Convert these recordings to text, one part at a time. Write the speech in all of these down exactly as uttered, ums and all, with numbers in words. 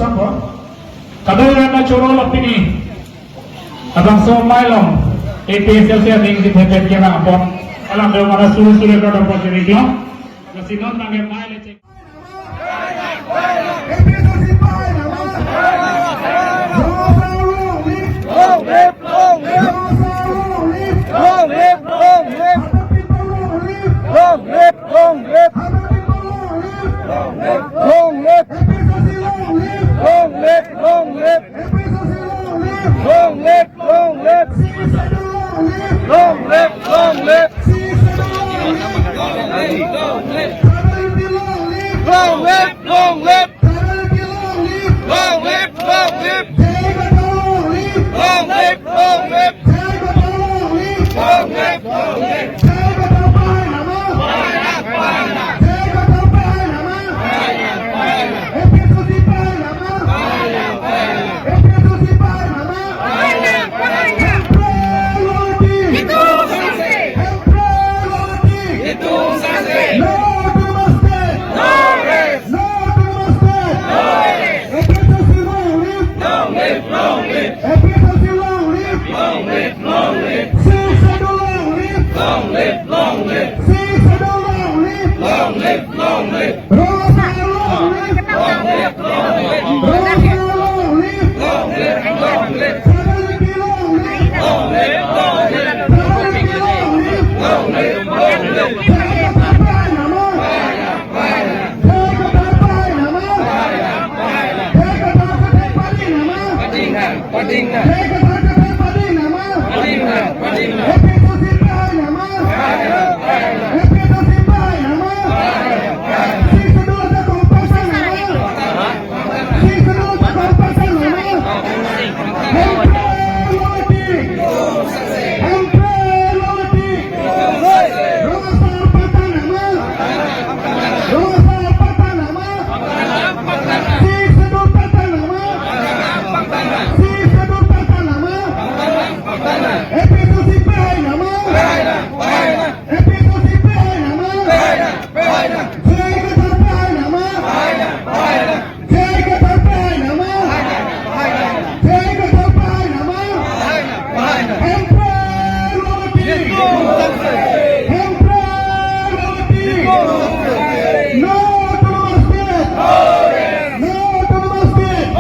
Kadai rana choro lo pini. Abang so mailong A P H L C aning di thepet kena apot. Alam do mana suri suri kada opportunity lo. Nasi non nangke maile cek. A P H L C pahai nama. Rong Asar long live. Long live, long live. Rong Asar long live. Long live, long live. Hapta Pinpo long live. Long live, long live. Hapta Pinpo long live. Long live. A P H L C long live. Long live, long live. A P H L C long live. Long live, long live. Sixth Schedule long live. Long live, long live. Sixth Schedule long live. Tribal unity long live. Long live, long live. Tribal unity long live. Long live, long live. J I Kathar long live. Long live, long live. J I Kathar long live. Long live, long live. J I Kathar pahai nama. J I Kathar pahai nama. A P H L C pahai nama. A P H L C pahai nama. Hemprek long live. Hemprek long live. No autonomous state. No autonomous state. A P H L C long live. Long live, long live. A P H L C long live. Long live, long live. Sixth Schedule long live. Long live, long live. Sixth Schedule long live. Long live, long live. Rong Asar long live. Long live, long live. Rong Asar long live. Long live, long live. Tribal unity long live. Long live, long live. Tribal unity long live. Long live, long live. J I Kathar pahai nama. J I Kathar pahai nama. J I Kathar pahai nama. Pading nang, pading nang. J I Kathar pahai nama. Pading nang, pading nang. A P H L C pahai nama. A P H L C pahai nama. Sixth Schedule ajakong pahai nama. Sixth Schedule ajakong pahai nama. Hemprek long live. Hemprek long live. Rong Asar pahai nama. Rong Asar pahai nama. Sixth Schedule pahai nama. Sixth Schedule pahai nama. A P H L C pahai nama. A P H L C pahai nama. J I Kathar pahai nama. J I Kathar pahai nama. J I Kathar pahai nama. Hemprek long live. Hemprek long live. No autonomous state. No autonomous state. A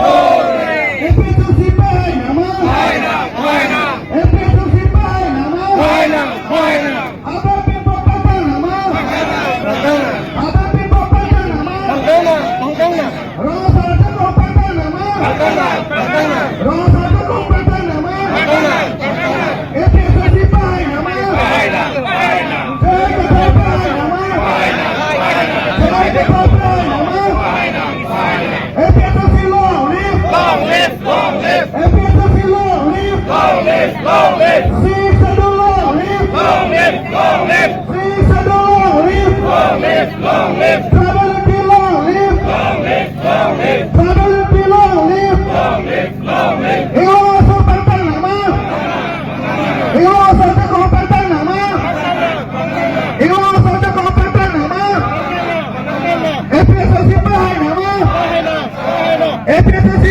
P H L C pahai nama. A P H L C pahai nama. Hapta Pinpo pahai nama. Hapta Pinpo pahai nama. Rong Asar ajakong pahai nama. Rong Asar ajakong pahai nama. A P H L C pahai nama. J I Kathar pahai nama. J I Kathar pahai nama. A P H L C long live. Long live, long live. A P H L C long live. Long live, long live. Sixth Schedule long live. Long live, long live. Sixth Schedule long live. Long live, long live. Tribal unity long live. Long live, long live. Tribal unity long live. Long live, long live. Rong Asar pahai nama. Rong Asar ajakong pahai nama. Rong Asar ajakong pahai nama. A P H L C pahai nama. A P H L C